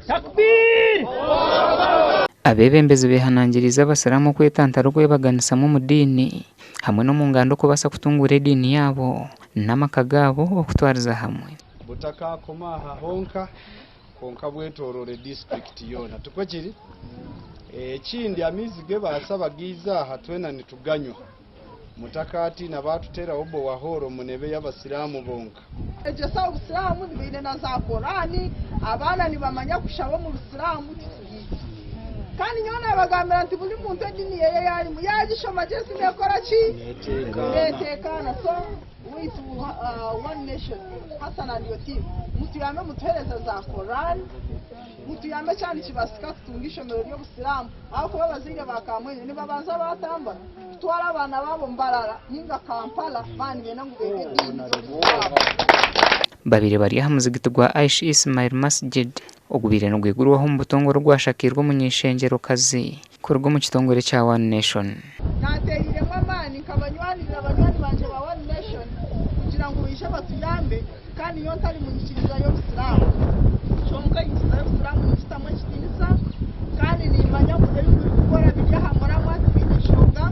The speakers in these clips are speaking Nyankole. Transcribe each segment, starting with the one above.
Takbir! Abeebembezi beehanangiriize Abasiraamu okwetantara okwebaganisamu omu diini hamwe n'omu nganda okubaasa kutunguura ediini yaabo n'amaka gaabo okutwariza hamwe. Butakakoma aha honka kwonka bwetooroore disiturikiti yoona, tikwo kiri? Ekindi amaizi gebaasa bagaize aha twena nituganywa. Mutakaatiina baatuteeraho bowahooro munebe y'Abasiraamu bonka. Egyesa obusiraamu nibaine na za Korani, abaana nibamanya kushaba omu busiraamu titubiine. Kandi nyowe nabagambira nti buri muntu edini yeye ei arimu yagishoma gye ensi nekora ki? Neteekaana. So waitu one nation Hassan and your team mutuyambe mutuhereze za Koran, mutuyambe kyaba nikibasika tutunge ishomero ry'obusiraamu ahabw'okuba abazaire ba Kamwengye nibabanza batambura. kutwara abaana baabo Mbarara ninga Kampala baaba nibenda ngu beege ediini z'Obusiraamu. Babaire bari aha muzigiti gwa Aish Ismail Masjid ogubaire nigwigurwaho omu butongore ogwashakiirwe omuny'eishengyerokazi kuruga omu kitongore kya One Nation. Naateereiremu amaani nkabanywanirira banywani bangye ba One Nation kugira ngu baije batuyambe kandi nyowe ntari mu nyikiriza y'Obusiraamu. Kyonka enyikiriza y'Obusiraamu ningitamu ekitiinisa kandi nimmanya ngu ebi burikukora biri aha muramwa tibiine nshonga.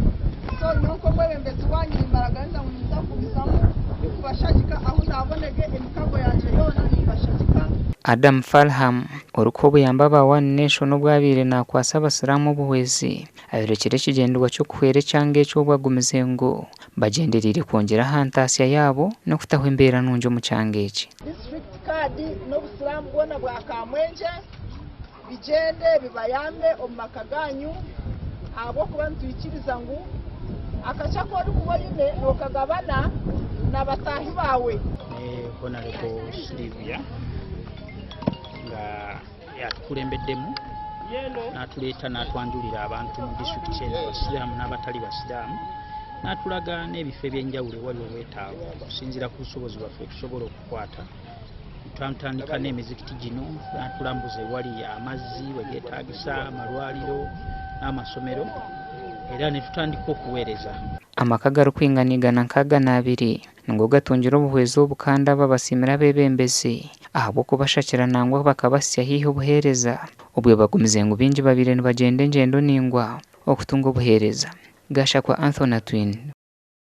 So nyowe nk'omwebembezi waanyu nimbaraganiza ngu ninza kugumizamu ndikubashagika ahu ndaabonege emikago yangye yoona nimbashagika. Adam Farham, orikuha obuyambi aba One Nation obu abaire naakwatsa Abasiraamu obuhwezi, ayorekire ekigyendererwa ky'okuhwera ekyanga eki obu agumize ngu Bagyendereire kwongyera aha ntaasya yaabo n'okutaho embeera nungi omu kyanga eki. Disiturikiti kaadi n'obusiraamu bwona bwa Kamwengye bigyende bibayambe omu maka gaanyu ahabw'okuba nitwikiriza ngu akakye aku orikuba oine nookagabana na bataahi baawe. Ne Honourable Sylvia nga yatukulembeddemu n'atuleeta n'atwanjulira abantu mu disitulikiti eno abasiraamu n'abatali basiraamu n'atulaga n'ebifo eby'enjawulo ewali obwetaavu okusinziira ku busobozi bwaffe tusobola okukwata twatandika n'emizikiti gino n'atulambuza ewali amazzi wegeetaagisa amalwaliro n'amasomero era ne tutandika okuweereza. Amaka agarikwinganigana nk'agana abiri nigo gatungire obuhwezi obu kandi aba basiimire abeebembezi ahabw'okubashakira nangwa bakabahitsya haihi obuheereza obwe bagumize ngu baingi babaire nibagyenda engyendo ndaingwa okutunga obuheereza. Gashakwa Anthony Atwine.